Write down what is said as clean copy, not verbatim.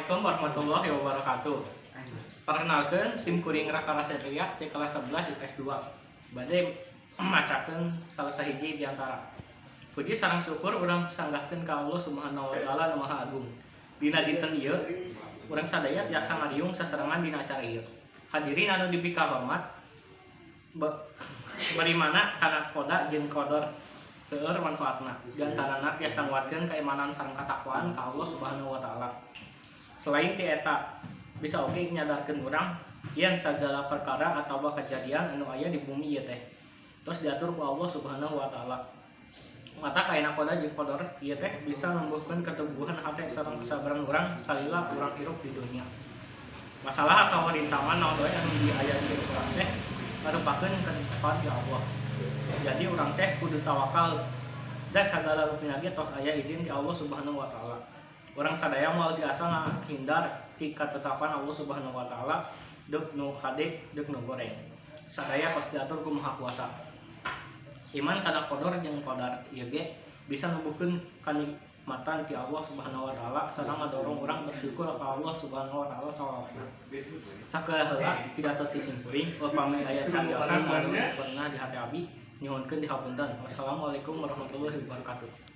Assalamualaikum warahmatullahi wabarakatuh. Perkenalkan, sim kuring Raka Rasetria di kelas 11 IPS 2. Bade macakeun salah sahiji di antara. Puji sareng syukur urang sanggahkeun ka Allah Subhanahu wa Taala nu Maha Agung. Dina dinten ieu, urang sadaya tiasa ngariung sasarengan dina acara ieu. Hadirin anu dipikahormat, bagaimana kana qoda jeung qodor, seueur manfaatna. Di antarana tiasa nguatkeun keimanan sareng katakwaan ka Allah Subhanahu wa Taala. Selain ti eta, bisa oge nyadarkeun urang yen sagala perkara atawa kejadian anu aya di bumi ieu teh tos diatur ku Allah Subhanahu wa Taala. Matak ayana qoda jeung qodor ieu teh bisa numbuhkeun keteguhan hate sareng kesabaran urang salila urang hirup di dunia. Masalah atawa rintangan naon wae anu di aya di hirup urang teh ngarupakeun ketetapan ti Allah. Jadi urang teh kudu tawakal da sagala rupina ge tos aya izin ti Allah Subhanahu wa Taala. Urang sadaya moal tiasa ngahindar ti ketetapan Allah Subhanahu wa Taala, deuk nu hade deuk nu goreng. Sadaya tos diatur ku Maha Kuasa. Iman kana qodor jeung qodar ieu ge bisa numbuhkeun kanikmatan ti Allah Subhanahu wa Taala sareng ngadorong urang bersyukur ka Allah Subhanahu wa Taala salawasna. Sakieu heula pidato ti sim kuring, upami aya cariosan anu pernah di hate abi, nyuhunkeun dihapunten. Wassalamualaikum warahmatullahi wabarakatuh.